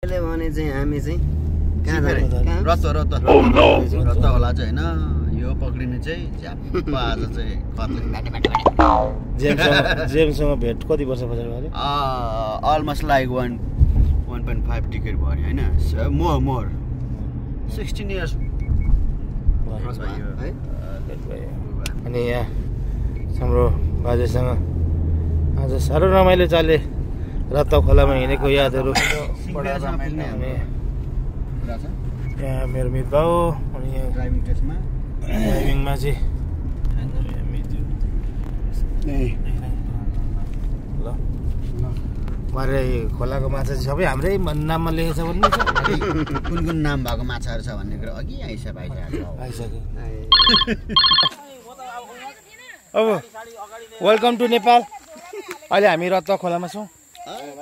भने चाहिँ हामी चाहिँ रत्त होला चाहिँ होइन यो पक्रिनु चाहिँ झ्याप्प आज चाहिँ जेम्ससँग भेट कति वर्ष पछाडि भयो? अलमोस्ट लाइक 1.5 टिकट भयो होइन मोर 16 इयर्स अनि यहाँ हाम्रो बाजेसँग आज साह्रो रमाइलो चाले रत्त खोलामा हिँडेको यादहरू। यहाँ मेरो मित भाउ अनि यहाँ ड्राइभिङमा चाहिँ ल उहाँले खोलाको माछा चाहिँ सबै हाम्रै नाममा लेखेको छ भन्ने कुन कुन नाम भएको माछाहरू छ भन्ने कुरो अघि आइसक्यो। अब वेलकम टु नेपाल। अहिले हामी रत्त खोलामा छौँ,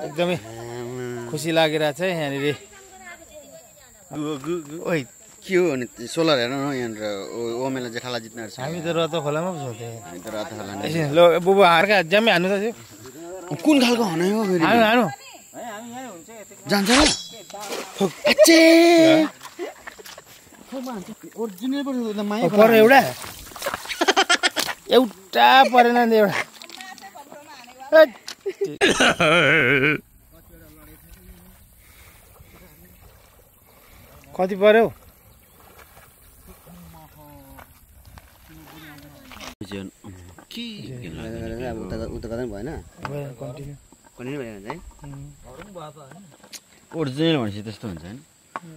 एकदमै खुसी लागिरहेको छ यहाँनिर। ओइ के हो भने सोलर हेर न यहाँनिर ओमेला चाहिँ खाला जित्नु छ। हामी त रत्त खोलामा पो छौँ। हामी त रत्त खोला ल बुबु हार्का जम्मै हान्नु त थियो। कुन खालको हनाइ हो फेरि? हानु जान्छ ओरिजिनल पर एउटा परेन नि एउटा। कति पर्यो? ओरिजिनल भनेपछि त्यस्तो हुन्छ नि।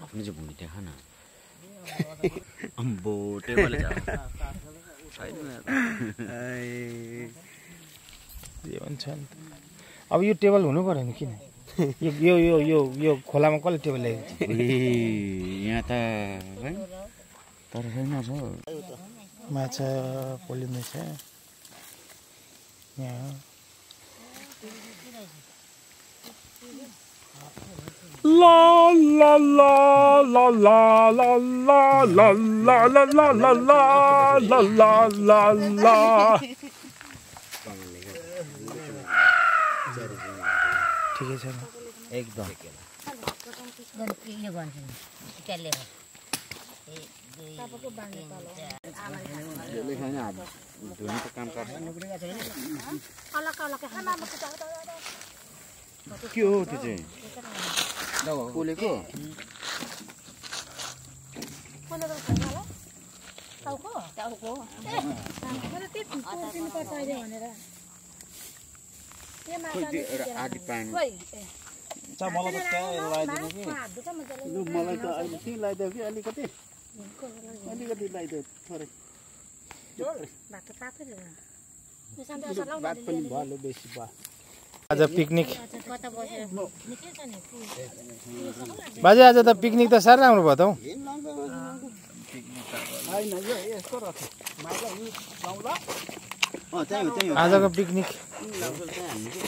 आफ्नो चाहिँ भुइँ देखा न अम्बो टेबल अब यो टेबल हुनु पर्यो नि किन? यो यो यो यो खोलामा कसले टेबल ल्याएको? यहाँ त तर छैन छ माछा पोलिँदैछ यहाँ। ला ला ला ला ला ला ला ला ला ला ला ला ला ला ला ला। ठिकै छ एकदम। के हो त्यो चाहिँ पोलेको? आदि पानी मलाई त अहिले के लगाइदियो कि अलिकति लगाइदियो थोरै बात पनि भयो बेसी भयो। आज पिकनिक बाजे, आज त पिकनिक त साह्रै राम्रो भयो त हौ। आजको पिकनिक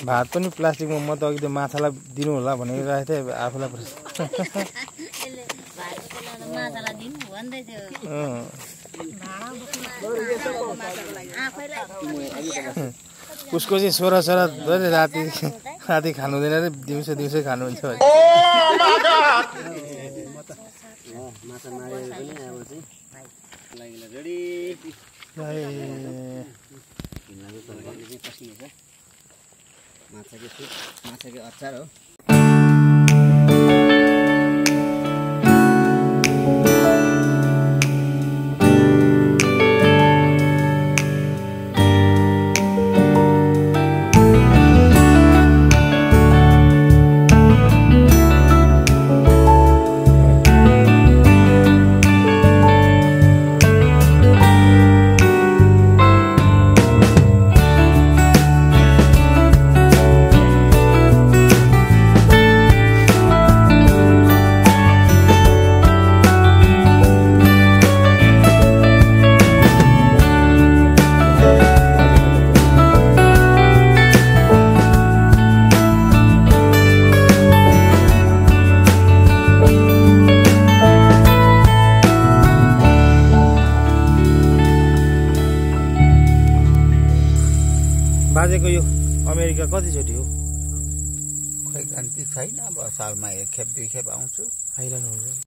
भात पनि प्लास्टिकमा, म त अघि माछालाई दिनु होला भनेर राखेको थिएँ आफूलाई। उसको चाहिँ छोरा राति खानु हुँदैन अरे, दिउँसै खानुहुन्छ अरे। माछाको अचार हो। बाजेको यो अमेरिका कतिचोटि हो? खै 30 छैन अब सालमा 1 खेप 2 खेप आउँछु आइरहनु हुन्छ